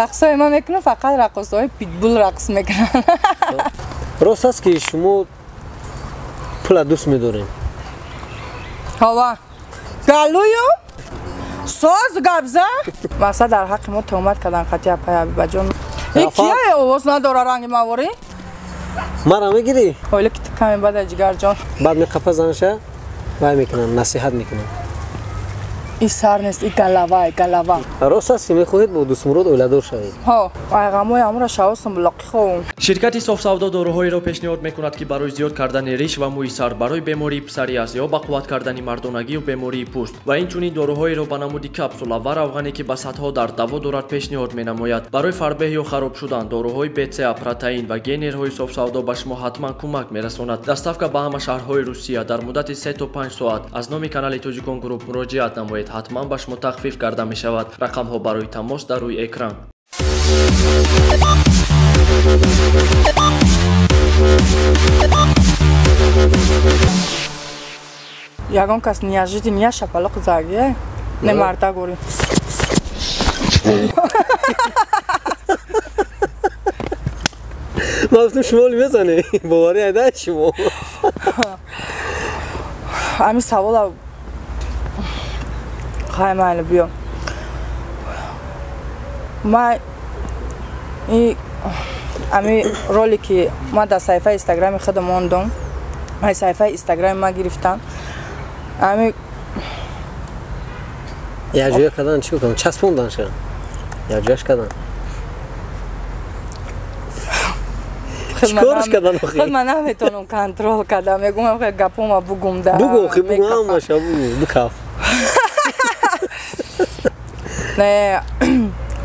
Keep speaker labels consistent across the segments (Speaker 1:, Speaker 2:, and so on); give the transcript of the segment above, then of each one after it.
Speaker 1: Рақсҳои ман мекунам, фақат раққосҳои питбул рақс мекунанд.
Speaker 2: Рост аст ки шумо пула дӯст медорем?
Speaker 1: Ҳова. Галую? Соз габза? Мақсад дар ҳаққи мо туҳмат кардан қатъи апай Ҳабибаҷон. Ин кия овоз надора ранги маворӣ?
Speaker 2: Мара мегирӣ?
Speaker 1: Оила ки ту каме бада ҷигарҷон.
Speaker 2: Баъд меқапа занаша вай мекунам, насиҳат мекунам.
Speaker 1: И сар нест, и галава, галава.
Speaker 2: Рост аст ки мехоҳед бо Дӯстмурод оиладор шавед?
Speaker 1: Ҳо, айғамои амура шавосум булоқи ховум.
Speaker 3: Ширкати Софсавдо доруҳоеро пешниҳод мекунад, ки барои зиёд кардани риш ва мӯи сар, барои бемории псориаз ё ба қувват кардани мардонагию бемории пӯст ва инчунин доруҳоеро ба намуди капсула ва равғане, ки ба садҳо дард даво дорад, пешниҳод менамояд. Барои фарбеҳ ё хароб шудан доруҳои БЦА, протеин ва генерҳои Софсавдо ба шумо ҳатман кӯмак мерасонад. Доставка ба ҳама шаҳрҳои Русия дар муддати 3 то 5 соат. Аз номи канали Тоҷикон Груп муроҷиат намоед. Ҳатман ба шумо тахфиф карда мешавад. Рақамҳо барои тамос дар рӯи экран.
Speaker 1: Ягон кас неожиданно я шапалоқ заги, не марда гори.
Speaker 2: Ман гуфтам шумо мезанӣ, боварӣ айда шумо.
Speaker 1: Ами савола хай майли биё. Ма и ами ролики ма дар саҳифаи инстаграми худам мондум, ай саҳифаи инстаграми ма гирифтам. Ами
Speaker 2: якҷоя кардан чӣ кунам? Часпондан ша. Якҷояш кардан. Чикорш кардан охи?
Speaker 1: Худ ман наметавонам контрол кардам. Мегӯям хе гапома бугум да.
Speaker 2: Бугу охи, бугу ҳамаша бугу, бикаф.
Speaker 1: Не,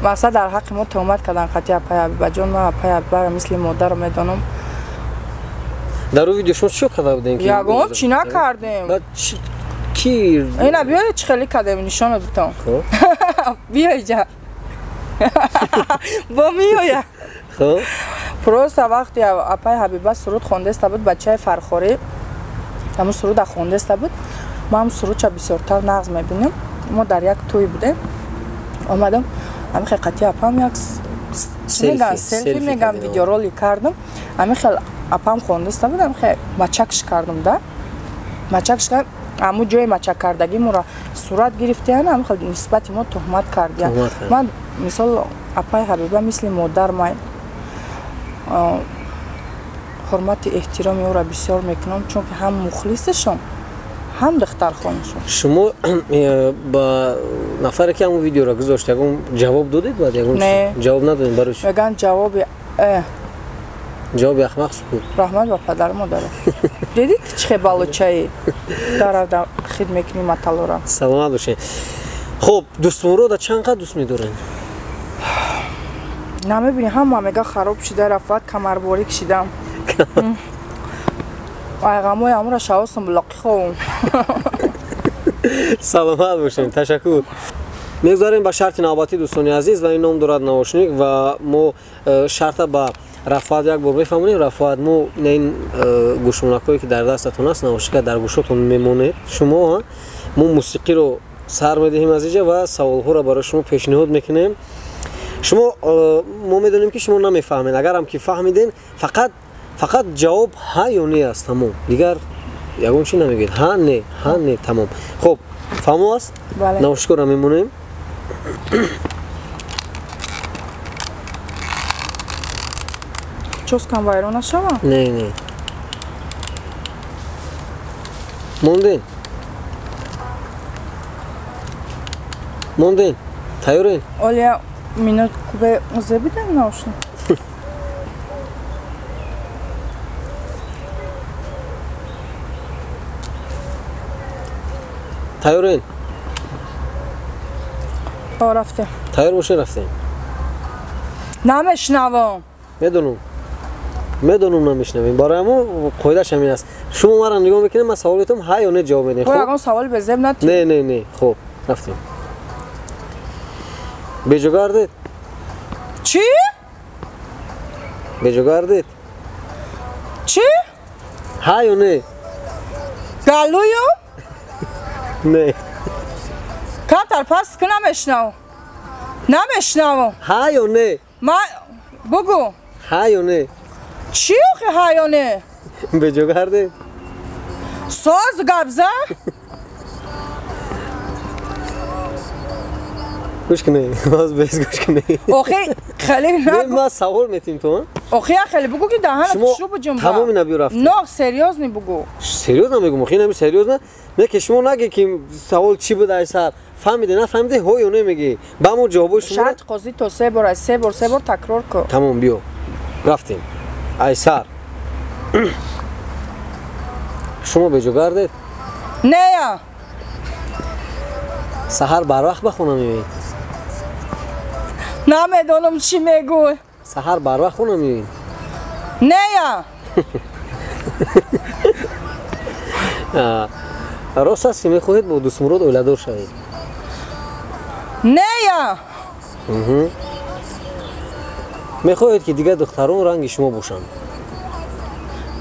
Speaker 1: мақсад дар ҳаққи мо туҳмат кардан қатъи апай Ҳабибаҷон. Ман апай Ҳабибаро мисли модар медонам.
Speaker 2: Дар рӯи видео шумо чӣ карда будем?
Speaker 1: Ягон чӣ накардем.
Speaker 2: Ки?
Speaker 1: Ина биё чӣ хеле кардем, нишона дутам. Биё иҷа. Бо миёя.
Speaker 2: Хоб.
Speaker 1: Просто вақте апай Ҳабиба суруд хондаста буд, бачаи Фархорӣ ҳамун суруда хондаста буд. Ман ҳам сурудча бисёртар нағз мебинам. Мо дар як тӯй будем. Омадам, ами хел қатъи апам як селфи мегам, видеоролик кардам. Ами хел апам хондаста буд, ами хел мачакш кардам да. Мачакш кардам, аму ҷои мачак кардагӣ моро сурат гирифтиян, ами хел нисбати мо туҳмат кардиян. Ман мисол апай Ҳабиба мисли модар май ҳурмати эҳтироми ӯро бисёр мекунам, чунки ҳам мухлисашон, ҳам духтархонашон.
Speaker 2: Шумо ба нафаре ки ҳамон видеоро гузошт, ягон ҷавоб додед баъд ягон?
Speaker 1: Не.
Speaker 2: Ҷавоб надодед барои чӣ?
Speaker 1: Мегӯянд ҷавоби
Speaker 2: ҷавоби ахмақ сукут.
Speaker 1: Раҳмат ба падару модарам. Дидӣ ки чӣ хел балочаи даравда хид мекунӣ маталора.
Speaker 2: Саломат бошед. Хуб, Дӯстмурода чанд қадр дӯст медоред?
Speaker 1: Намебинӣ, ҳама мега хароб шида, рафат камарборик шидам. Айғамои амура шавосум булоқи ховум.
Speaker 2: Саломат бошед, ташаккур. Мегузарем ба шарти навбатӣ, дӯстони азиз, ва ин ном дорад наушник, ва мо шарта ба Рафаат як бор мефаҳмонем. Рафаат, мо ин гӯшмонакҳое ки дар дастатон аст, наушника дар гӯшотон мемонед шумо, мо мусиқиро сар медиҳем аз инҷа ва саволҳоро барои шумо пешниҳод мекунем. Шумо, мо медонем ки шумо намефаҳмед, агарам ки фаҳмиден, фақат ҷавоб ҳа ё не аст, тамом. Дигар ягон чӣ намегӯед. Ҳа, не, ҳа, не, тамом. Хуб, фаҳмо аст? Наушникро мемонем.
Speaker 1: Чоскам вайрон нашава?
Speaker 2: Не, не. Монден? Монден? Тайёрен?
Speaker 1: Оля, минут кубе узебидем наушник?
Speaker 2: Тайёрен?
Speaker 1: О, рафтем.
Speaker 2: Тайёр бошед, рафтем.
Speaker 1: Намешнавам.
Speaker 2: Медонам. Медонам намешнавем. Барои мо қоидааш ҳамин аст. Шумо маро нигоҳ мекунед, ман савол метавам, ҳа ё не ҷавоб медиҳед.
Speaker 1: Хуб, ягон савол безеб натӣ.
Speaker 2: Не, не, не. Хуб, рафтем. Беҷо гардед?
Speaker 1: Чӣ?
Speaker 2: Беҷо гардед?
Speaker 1: Чӣ?
Speaker 2: Ҳа ё не?
Speaker 1: Галую?
Speaker 2: Не.
Speaker 1: Камтар паст ки намешнавам. Намешнавам.
Speaker 2: Ҳа ё не?
Speaker 1: Ман бугӯ.
Speaker 2: Ҳа ё не?
Speaker 1: Чӣ охи ҳа ё не?
Speaker 2: Беҷо гардед?
Speaker 1: Соз гап зан.
Speaker 2: Гӯш кунед, боз без гӯш кунед.
Speaker 1: Охи хеле
Speaker 2: нагӯ. Ман савол метим то.
Speaker 1: Охи я хеле бугӯ ки даҳанат хушрӯ биҷунба.
Speaker 2: Тамоми набиё рафтем.
Speaker 1: Но серьёзно бугӯ.
Speaker 2: Серьёзно мегӯм, охи нами серьёзно. Не ки шумо нагӣ ки савол чӣ буд ай сар. Фаҳмиде, нафаҳмиде, ҳо ё не мегӣ. Ба мо ҷавобои шумо.
Speaker 1: Шарт қозӣ то се бор, ай се бор, се бор такрор кун.
Speaker 2: Тамом, биё. Рафтем. Ай сар. Шумо беҷо гардед?
Speaker 1: Нея.
Speaker 2: Саҳар барвақт ба хона меоед?
Speaker 1: Намедонам чӣ мегӯй.
Speaker 2: Саҳар барвақт хона меоед?
Speaker 1: Нея.
Speaker 2: Рост аст ки мехоҳед бо Дӯстмурод оиладор шавед?
Speaker 1: Нея.
Speaker 2: Мехоҳед ки дигар духтарон ранги шумо бошанд?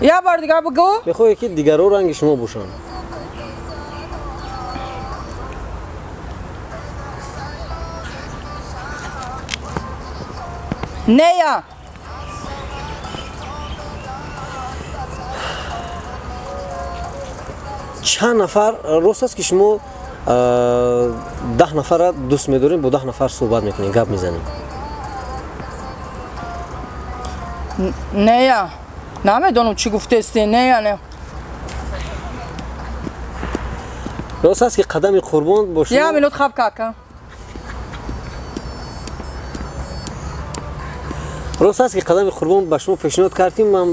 Speaker 1: Як бор дигар бугӯ.
Speaker 2: Мехоҳед ки дигарон ранги шумо бошанд?
Speaker 1: Нея.
Speaker 2: Чанд нафар рост аст ки шумо 10 нафарра дӯст медоред, бо 10 нафар суҳбат мекунед, гап мезанед?
Speaker 1: Нея. Намедонам чӣ гуфтести. Нея, не.
Speaker 2: Рост аст ки қадами Қурбон бо шумо.
Speaker 1: Як минут хаб кака.
Speaker 2: Рост аст ки қадами Қурбон ба шумо пешниҳод кард ки ман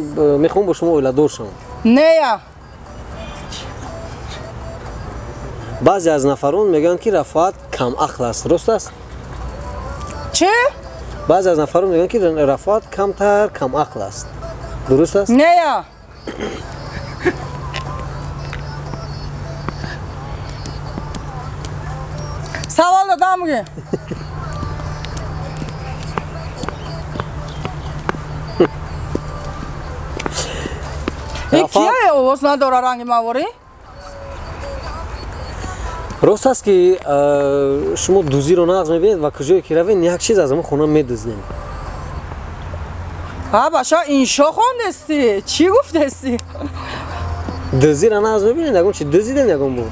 Speaker 2: мехоҳам бо шумо оиладор шавам?
Speaker 1: Нея.
Speaker 2: Баъзе аз нафарон мегӯянд ки Рафоат камақл аст. Рост аст?
Speaker 1: Чӣ?
Speaker 2: Баъзе аз нафарон мегӯянд ки Рафоат камтар камақл аст. Дуруст аст?
Speaker 1: Нея. Савол додам ги. Ин кия овоз надора ранги маворӣ?
Speaker 2: Рост аст ки шумо дузиро нағз мебинед ва куҷое ки равед як чиз аз ҳамон хона медуздед?
Speaker 1: Ҳа, баша иншо хондести? Чӣ гуфтести?
Speaker 2: Дузиро нағз мебинед? Ягон чи дузидем ягон бор?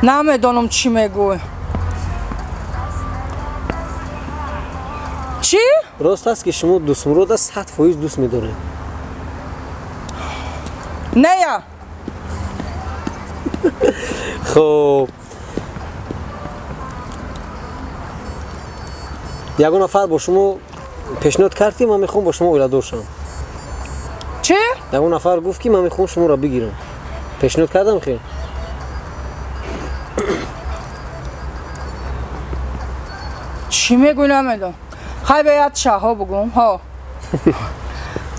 Speaker 1: Намедонам чӣ мегӯй. Чӣ?
Speaker 2: Рост аст ки шумо Дӯстмурода 100% дӯст медоред?
Speaker 1: Нея.
Speaker 2: Хоб, ягон нафар бо шумо пешниҳод кард ки ман мехоҳам бо шумо оиладор шавам?
Speaker 1: Чӣ?
Speaker 2: Ягон нафар гуфт ки ман мехоҳам шуморо бигирам. Пешниҳод кардам хел?
Speaker 1: Чӣ мегӯй намедонам. Хай бояд шаҳо бугӯм. Ҳо.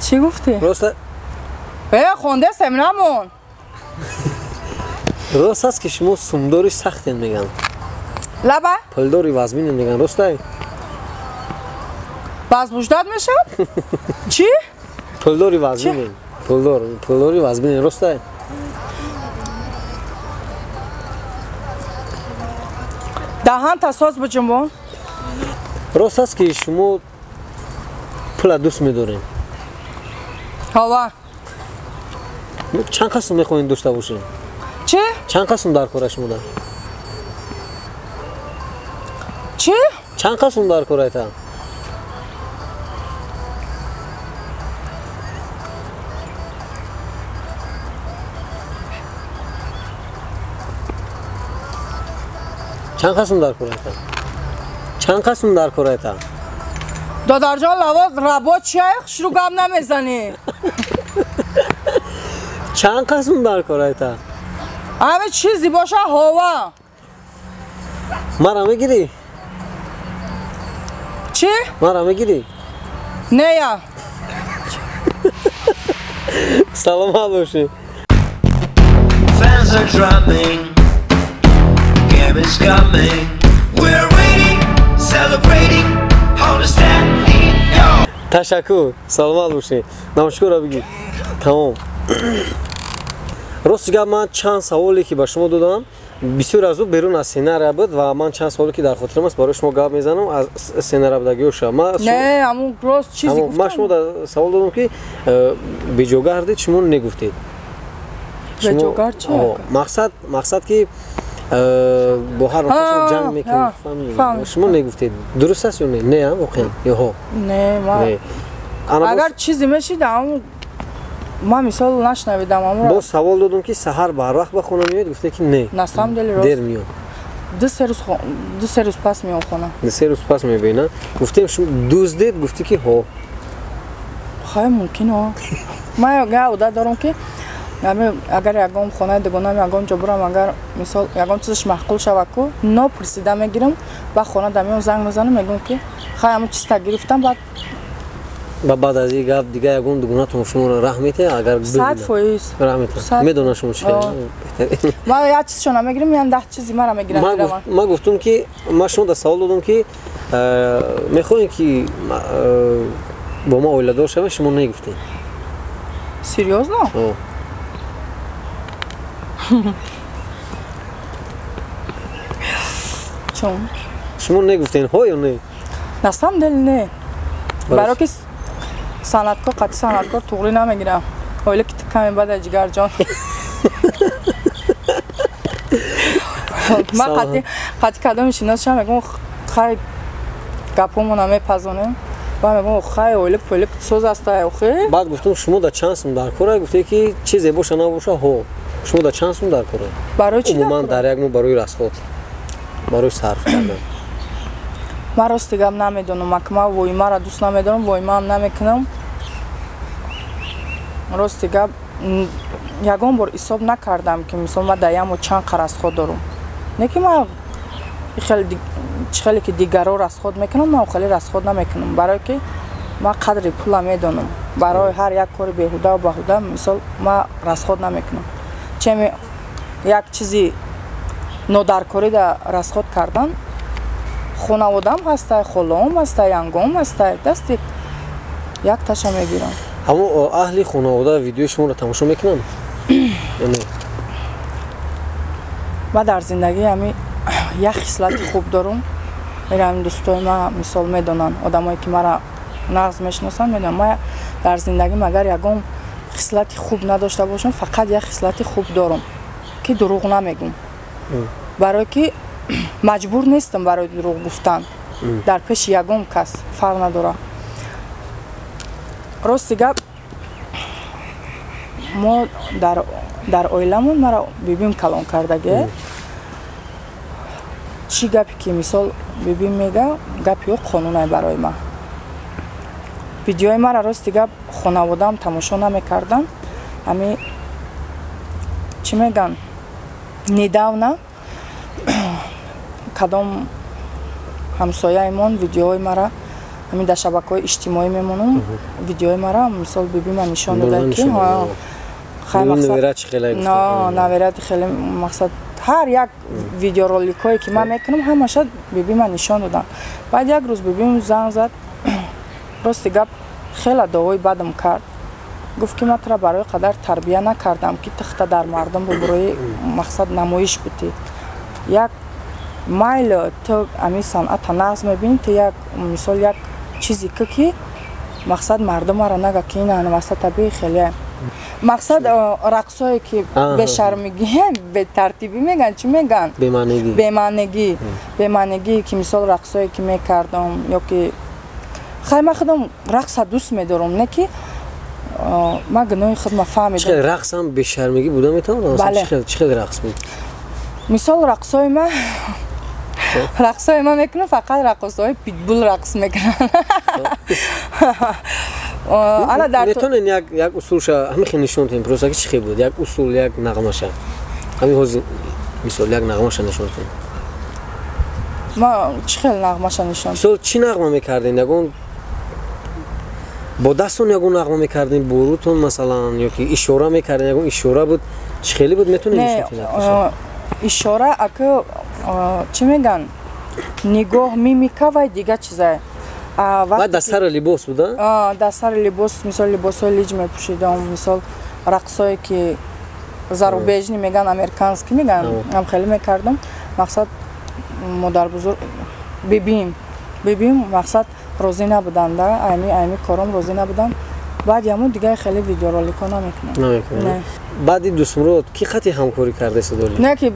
Speaker 1: Чӣ гуфтӣ?
Speaker 2: Рост
Speaker 1: хондестем намон.
Speaker 2: Рост аст ки шумо сумдори сахтен мегӯянд?
Speaker 1: Лаба?
Speaker 2: Пулдори вазминен мегӯянд. Рост ай?
Speaker 1: Базбуждат мешавад? Чӣ?
Speaker 2: Пулдори вазминен. Пулдори вазминен. Рост ай?
Speaker 1: Даҳанта соз биҷунбон.
Speaker 2: Рост аст ки шумо пула дӯст медоред?
Speaker 1: Ҳова.
Speaker 2: Чанд қасм мехоҳед дошта бошед?
Speaker 1: Чӣ?
Speaker 2: Чанд қасм дар кора шумода?
Speaker 1: Чӣ?
Speaker 2: Чанд қасм дар кора айта? Чанд қасм дар кора айта? Чанд қасм дар кора айта?
Speaker 1: Додарҷон, лаво рабочия хушрӯ гап намезанӣ.
Speaker 2: Чанд қасм дар кор айта?
Speaker 1: Ҳаме чизи боша ҳова.
Speaker 2: Мара мегирӣ?
Speaker 1: Чӣ?
Speaker 2: Мара мегирӣ?
Speaker 1: Нея.
Speaker 2: Саломат бошӣ.
Speaker 4: Fans are drumming, game is coming. We're waiting, celebrating, on the stand.
Speaker 2: Ташаккур, саломат бошӣ. Намошкорро бигир. Тамом. Рости гап, ман чанд саволе ки ба шумо додам, бисёр аз ӯ берун аз сценария буд ва ман чанд саволе ки дар хотирам аст барои шумо гап мезанам аз сценария будагиёша.
Speaker 1: Не, ҳамун рост чизе гуфтам.
Speaker 2: Ман шумо савол додам ки беҷогаҳ шумо негуфтед.
Speaker 1: Беҷогаҳ чи?
Speaker 2: Мақсад ки бо ҳар нафар ҷанг мекунед. Шумо негуфтед. Дуруст аст ё не? Не, воқеан ё ҳо?
Speaker 1: Не, ман агар чизе мешид, ҳамун ман мисол нашнавидам.
Speaker 2: Боз савол додам ки саҳар барвақт ба хона меоед, гуфте ки не.
Speaker 1: На самом деле рост.
Speaker 2: Дер меояд.
Speaker 1: 2-3 рӯз пас меоям хона.
Speaker 2: 2-3 рӯз пас мебинад. Гуфтем шумо дуздед, гуфте ки ҳо.
Speaker 1: Хай мумкин ҳо. Ман як одат дорам ки агар ягон хонаи дугонам ягон ҷо бурам, агар мисол ягон чизаш маъқул шавад ку, нопурсида мегирам, ба хона да меоям занг мезанам, мегӯям ки хай ҳамон чизта гирифтам, баъд
Speaker 2: ба баъд аз ин гап дига ягон дугонатон шуморо раҳм метиҳад? Агар
Speaker 1: 100%
Speaker 2: раҳм метиҳад, медонад шумо чӣ.
Speaker 1: Ман як чизшона мегирам, ян 10 чизи мара мегиранд.
Speaker 2: Ман гуфтум ки ман шумо да савол додам ки мехоҳем ки бо ма оиладор шавем, шумо негуфтед.
Speaker 1: Серьёзно? Чун?
Speaker 2: Шумо негуфтед ҳо ё не?
Speaker 1: На самом деле не. Барои ки санъаткор қатъи санъаткор туғрӣ намегирам. Оила ки ту каме бада ҷигарҷон. Ман қатъи кадоми шиносшам мегӯям хай гапҳомона мепазонем. Ба мегӯям хай оила пӯлик соз аста охи.
Speaker 2: Баъд гуфтам шумо да чанд сум дар кора? Гуфте ки чизе боша набоша ҳо. Шумо да чанд сум дар кора?
Speaker 1: Барои чӣ?
Speaker 2: Умуман дар як моҳ барои расход, барои сарф кардан.
Speaker 1: Ман рости гап намедонам, ман воимаро дӯст намедорам, воимаам намекунам. Рости гап ягон бор ҳисоб накардам ки мисол ман дар як моҳ чанд расход дорам. Не ки ман хеле ки дигарро расход мекунам, ман хеле расход намекунам, барое ки ман қадри пула медонам. Барои ҳар як кори беҳудаву баҳуда мисол ман расход намекунам. Чеми як чизи нодаркорӣ да расход кардан, хонаводам ҳастай, холаом ҳастай, янгоам ҳастай, дасти як таша мегирам.
Speaker 2: Ҳамон аҳли хонавода видеои шуморо тамошо мекунанд?
Speaker 1: Ман дар зиндагӣ ҳами як хислати хуб дорум. Ҳамин дӯстои ман мисол медонанд, одамое ки мара нағз мешиносанд медонанд. Ман дар зиндагим агар ягон хислати хуб надошта бошам, фақат як хислати хуб дорум ки дурӯғ намегӯм. Барое ки маҷбур нестам барои дурӯғ гуфтан дар пеши ягон кас, фарқ надорад. Рости гап, мо дар оиламон мара бибим калон кардагӣ. Чӣ гапе ки мисол бибим мега, гапи ё қонунай барои ман. Видеои мара рости гап хонаводаам тамошо намекарданд. Ҳами чӣ меган, недавно кадом ҳамсояимон видеои мара ҳамин дар шабакаҳои иҷтимоӣ мемонам, видеои мара мисол бибима нишон дода ки наверати хеле мақсад ҳар як видеороликҳое ки ман мекунам ҳамаша бибима нишон доданд. Баъд як рӯз бибим занг зад, рости гап хеле дуои бадам кард. Гуфт ки ман тура барои қадар тарбия накардам ки тихта дар мардум бубурои мақсад намоиш бутӣ. Як майл ту ами санъата нағз мебинӣ, ту як мисол як чизе ки мақсад мардумаро нага ки ин васата би хеле мақсад рақсое ки бешармигӣ, бетартибӣ меган, чӣ меган, бемаънигӣ, бемаънигӣ ки мисол рақсое ки мекардам ё ки хай ман худам рақса дӯст медорам, не ки ман гуноҳи худма фаҳмидам.
Speaker 2: Чӣ рақсам бешармигӣ буда метавонад? Чӣ хел рақс буд?
Speaker 1: Мисол рақсои ман рақсои ман мекунам, фақат раққосҳои питбул рақс мекунанд. Ана дар
Speaker 2: метавонед як усулша ҳамин хел нишон диҳем, просто ки чӣ хел буд? Як усул, як нағмаша. Ҳамин ҳозир мисол як нағмаша нишон диҳем.
Speaker 1: Ман чӣ хел нағмаша нишон?
Speaker 2: Мисол чӣ нағма мекардем? Ягон бо дастон ягон нағма мекардем, бо рӯтон масалан, ё ки ишора мекардем, ягон ишора буд, чӣ хеле буд, метавонед нишон диҳед?
Speaker 1: Ишора ака чӣ меган, нигоҳ, мимика вай дига чизае.
Speaker 2: Вай дар сари либос буда?
Speaker 1: Дар сари либос, мисол либосҳои лиҷ мепӯшидам, мисол рақсое ки зарубежный меган, американский меган, ам хеле мекардам. Мақсад модарбузург бибим мақсад розӣ набуданд, айми кором розӣ набуданд. Баъди ҳамун дигар хеле видеороликҳо намекунам.
Speaker 2: Намекунам. Баъди Дӯстмурод ки хати ҳамкорӣ кардаст дорӣ?
Speaker 1: Не ки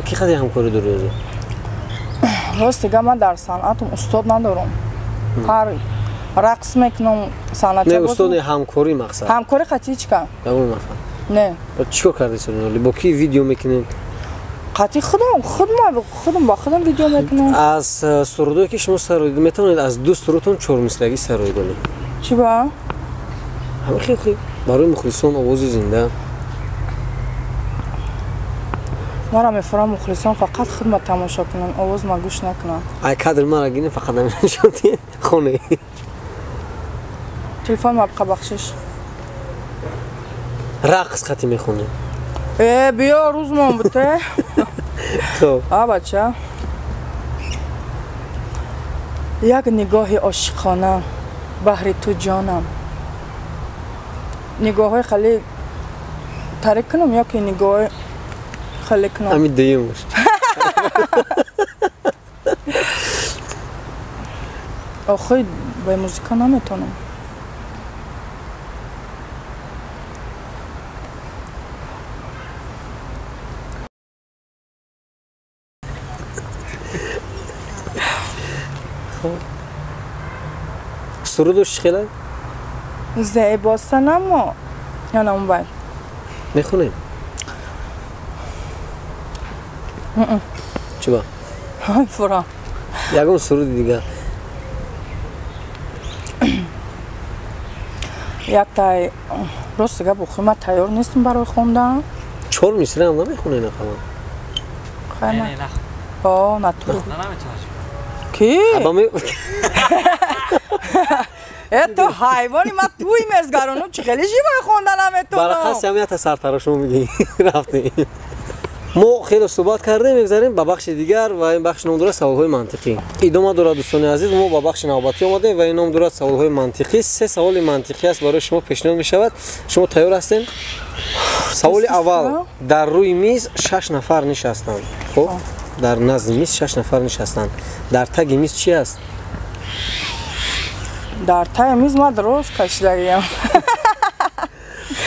Speaker 2: ки хати ҳамкорӣ дорӣ озо?
Speaker 1: Рост дига ман дар санъатам устод надорам. Ҳар рақс мекунам, санъатча.
Speaker 2: Не, устод не, ҳамкорӣ мақсад.
Speaker 1: Ҳамкорӣ хати чӣ кам?
Speaker 2: Ягон нафар.
Speaker 1: Не.
Speaker 2: Чӣ кор кардаст дорӣ? Бо ки видео мекунем?
Speaker 1: Қати худам ба худам видео мекунам.
Speaker 2: Аз сурудое ки шумо сароида метавонед аз ду сурудтон чормисрагӣ сароид донед.
Speaker 1: Чӣ ба?
Speaker 2: Ҳамин хел хел барои мухлисон овози зинда.
Speaker 1: Мара мефурам мухлисон фақат худма тамошо кунам, овоз ма гӯш накунам.
Speaker 2: Ай кадр мара гирем фақат намешон хоне.
Speaker 1: Телефон мабқа бахшиш.
Speaker 2: Рақс қати мехонем.
Speaker 1: Биё рӯзмон буте.
Speaker 2: Хоб.
Speaker 1: А бача. Як нигоҳи ошиқона баҳри ту ҷонам. Нигоҳҳои хеле тарик кунам ё ки нигоҳи хеле кунам?
Speaker 2: Ҳамин дуюмаш.
Speaker 1: Охи бо музика наметонам.
Speaker 2: Сурудаш чӣ хела?
Speaker 1: Зебо санамо. Ё на он бай.
Speaker 2: Мехонем? Чӣ ба?
Speaker 1: Фура.
Speaker 2: Ягон суруди дигар.
Speaker 1: Яктай рост дига бухи ман тайёр нестам барои хондан.
Speaker 2: Чор мисра ҳам намехонед ақаллан?
Speaker 1: Не, не. О, натур. Ки? Ту ҳайвони ман туи мезгаронум чӣ хеле живои хонда наметонам.
Speaker 2: Барақас ҳамията сартарошмо мегӣ рафтем. Мо хеле суҳбат кардем, мегзарем ба бахши дигар ва ин бахш ном дорад саволҳои мантиқӣ. Идома дорад дӯстони азиз, мо ба бахши навбатӣ омадем ва ин ном дорад саволҳои мантиқӣ. Се саволи мантиқӣ аст барои шумо пешниҳод мешавад. Шумо тайёр ҳастем? Саволи аввал: дар рӯи миз 6 нафар нишастанд. Хуб, дар назди миз 6 нафар нишастанд. Дар таги миз чӣ аст?
Speaker 1: Дар таги миз ман рост кашидагиям.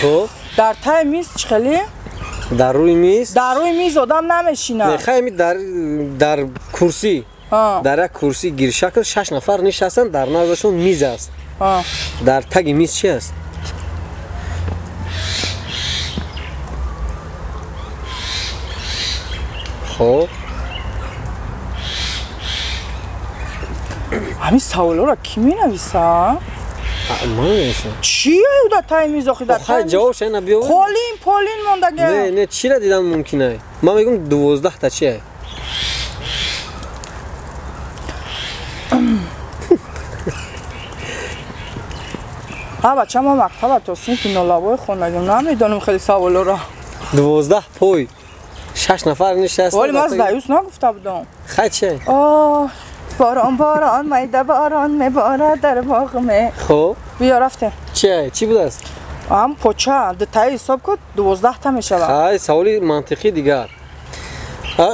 Speaker 2: Хуб,
Speaker 1: дар таги миз чӣ хеле?
Speaker 2: Дар рӯи миз?
Speaker 1: Дар рӯи миз одам намешинад.
Speaker 2: Не, хай дар курсӣ, дар як курсии гиршакл 6 нафар нишастанд, дар наздашон миз аст. Дар таги миз чӣ аст? Хуб,
Speaker 1: ҳамин саволҳоро кӣ менависа?
Speaker 2: Ман менависам.
Speaker 1: Чӣ дар таги миз охи? Дар
Speaker 2: хай ҷавобша ина биёвар.
Speaker 1: Қолин полин мондага.
Speaker 2: Не, не, чиро дидан мумкин ай? Ман мегӯям 12 та чи ай?
Speaker 1: А бача, ман мактаба то синфи нолавой хондагим, намедонам хеле саволҳоро.
Speaker 2: 12 пой. 6 нафар нишастанд.
Speaker 1: Вале ман заюс нагуфта будам.
Speaker 2: Хай чи?
Speaker 1: Борон борон майда борон меборад дар боғ.
Speaker 2: Хуб,
Speaker 1: биё рафтем.
Speaker 2: Чи чӣ будааст?
Speaker 1: Ам поча дутаи ҳисоб кун 12 та мешавад.
Speaker 2: Хай, саволи мантиқӣ дигар.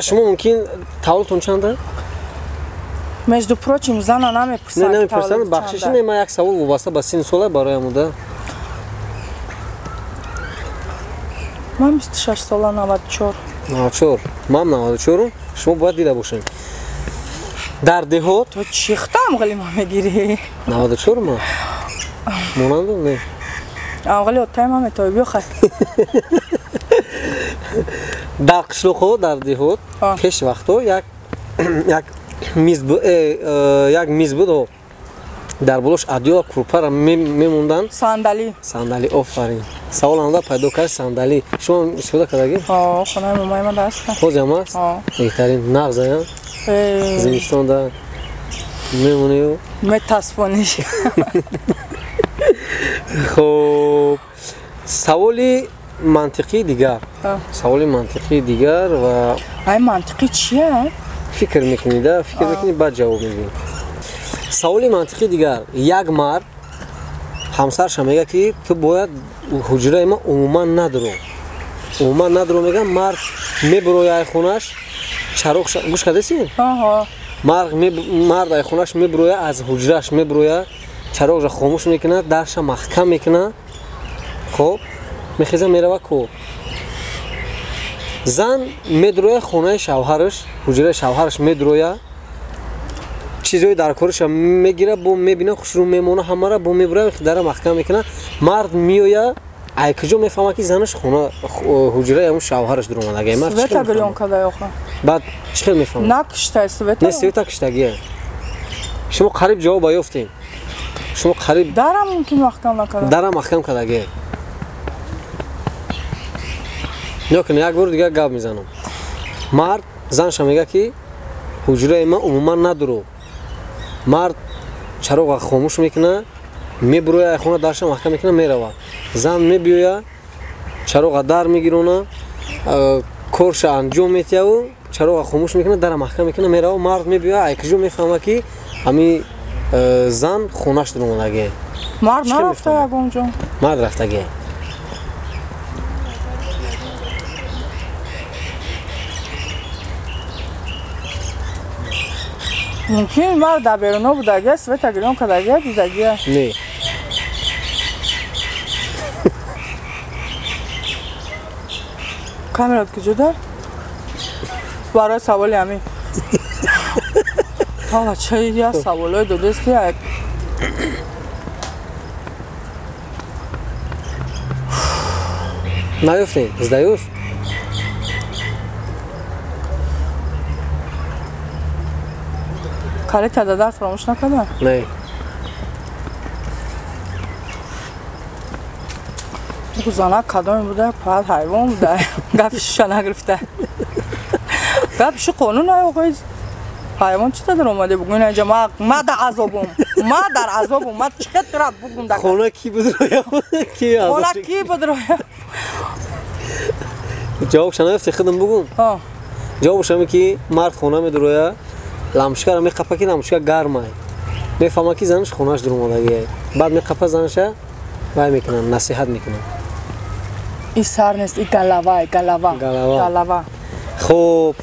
Speaker 2: Шумо мумкин таваллудтон чанда?
Speaker 1: Между прочим, зана намепурсанд.
Speaker 2: Не, намепурсанд, бахшиш не, ман як савол вобаста ба синни сола бароям буда.
Speaker 1: Ман 26 сола, 94.
Speaker 2: 94. Ман 94-ум. Шумо бояд дида бошед. Дар деҳот
Speaker 1: ту чӣ хитам ғали ма мегирӣ?
Speaker 2: 94 ма? Монандам не?
Speaker 1: Амғали оттай ма метавӣ, биё хай.
Speaker 2: Дар қишлоқҳо, дар деҳот пеш вақтҳо як миз як миз буд, дар болош адёла курпара мемонданд.
Speaker 1: Сандалӣ.
Speaker 2: Сандалӣ, офарин. Савол анда пайдо кард сандалӣ. Шумо истифода кардагӣ?
Speaker 1: Хонаи момаи ман даст.
Speaker 2: Ҳозир ҳам аст? Беҳтарин, нағз ая. Зимистонда мемонию
Speaker 1: метаспонӣ.
Speaker 2: Хуб, саволи мантиқии дигар. Саволи мантиқии дигар ва
Speaker 1: ай мантиқӣ чия?
Speaker 2: Фикр мекунӣ, да, фикр мекунӣ, баъд ҷавоб медиҳӣ. Саволи мантиқии дигар: як мард Ҳамсарша мега ки ту бояд ҳуҷраи ма умуман надро. Умуман надро мега, мард мебуроя ай хонаш, чароғ гӯш кардеси?
Speaker 1: Аҳа.
Speaker 2: Мард ай хонаш мебуроя, аз ҳуҷраш мебуроя, чароғша хомӯш мекунад, дарша маҳкам мекунад. Хоб, мехеза мерава ко. Зан медроя хонаи шавҳараш, ҳуҷраи шавҳараш медроя, чизҳои дар кораша мегира, бо мебина, хушрӯ мемона, ҳамара бо мебура, дара маҳкам мекунад. Мард меоя, ай куҷо мефаҳма ки занаш хона ҳуҷраи ҳамун шавҳараш дуромадагай. Мард
Speaker 1: света гирён када охо.
Speaker 2: Баъд чӣ хел мефаҳмад?
Speaker 1: Накиштай света.
Speaker 2: Не, света киштагия. Шумо қариб ҷавоб ёфтем. Шумо қариб
Speaker 1: дара мумкин маҳкам накарда.
Speaker 2: Дара маҳкам кардагия. Нёкун, як бор дигар гап мезанам. Мард занша мега ки ҳуҷраи ма умуман надуро. Мард чароға хомӯш мекунад, мебуроя ай хона, дарша маҳкам мекунад, мерава. Зан мебиёя, чароға дар мегирона, корша анҷом метияву чароға хомӯш мекунад, дара маҳкам мекунад, мерава. Мард мебиёя, ай куҷо мефаҳма ки ҳами зан хонаш дуромадагие.
Speaker 1: Мард нарафта ягон ҷо.
Speaker 2: Мард рафтагие.
Speaker 1: Мумкин мард дар беруно будагия, света гирён кардагия, дидагия.
Speaker 2: Не.
Speaker 1: Камерат куҷо дар? Барои саволи ҳамин. Ҳала ча я саволҳои додест як.
Speaker 2: Наёфтем, сдаёшь?
Speaker 1: Калита дадар фаромӯш накарда?
Speaker 2: Не.
Speaker 1: Зана кадоме буда, фақат ҳайвон буда, гапи шуша нагирифта. Гапи шу қонун ай оғои ҳайвон чӣ дар омаде бугӯ инҷа ма дар азобум. Ма дар азобум, ма чӣ хел бугум дар.
Speaker 2: Хона ки будроя? Ки азоб?
Speaker 1: Хона ки будроя?
Speaker 2: Ҷавобша наёфти худам бугум?
Speaker 1: Ҳа.
Speaker 2: Ҷавобш ҳаме ки мард хона медуроя, лампочкаро меқапа ки лампочка гармай. Мефаҳма ки занаш хонаш дуромадагиай. Баъд меқапа занаша, вай мекунанд, насиҳат мекунанд.
Speaker 1: И сар нест, и галава, галава. Галава.
Speaker 2: Хуб,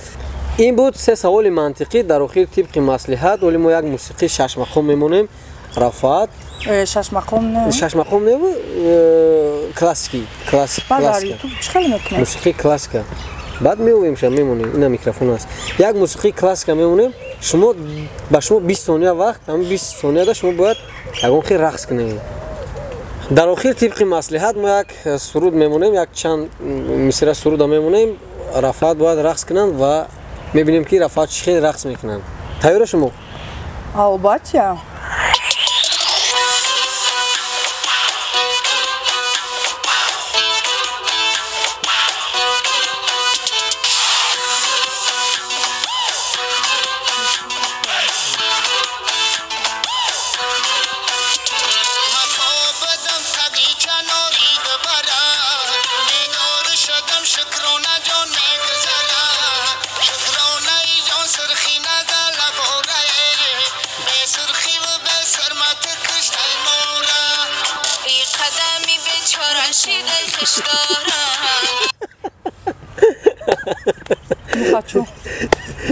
Speaker 2: ин буд се саволи мантиқӣ. Дар охир тибқи маслиҳат, вале мо як мусиқии шашмақом мемонем. Рафаат.
Speaker 1: Шашмақом не?
Speaker 2: Шашмақом не, классики, классик, классика.
Speaker 1: Чӣ хел мекунем?
Speaker 2: Мусиқии классика. Баъд меовемша, мемонем. Ина микрофон аст. Як мусиқии классика мемонем. Шумо ба шумо 20 сония вақт, ҳамин 20 сонияда шумо бояд ягон хел рақс кунед. Дар охир тибқи маслиҳат мо як суруд мемонем, як чанд мисра суруда мемонем. Рафаат бояд рақс кунанд ва мебинем ки Рафаат чӣ хел рақс мекунанд. Тайёра шумо?
Speaker 1: Албатта.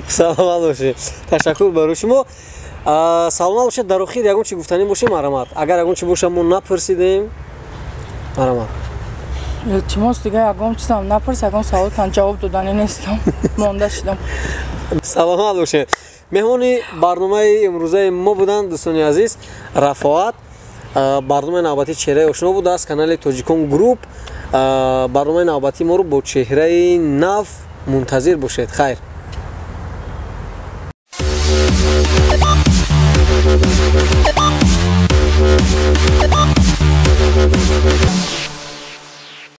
Speaker 2: Саломат бошед. Ташаккур барои шумо. Саломат бошед. Дар охир ягон чи гуфтанӣ бошем, марҳамат. Агар ягон чи боша мо напурсидем, марҳамат.
Speaker 1: Илтимос, дигар ягон чизам напурс, ягон саволтан ҷавоб доданӣ нестам. Монда шудам.
Speaker 2: Саломат бошед. Меҳмони барномаи имрӯзаи мо буданд дӯстони азиз Рафоат. Барномаи навбатии чеҳраи ошно буд аз канали Тоҷикон Груп. Барномаи навбатии моро бо чеҳраи нав мунтазир бошед. Хайр.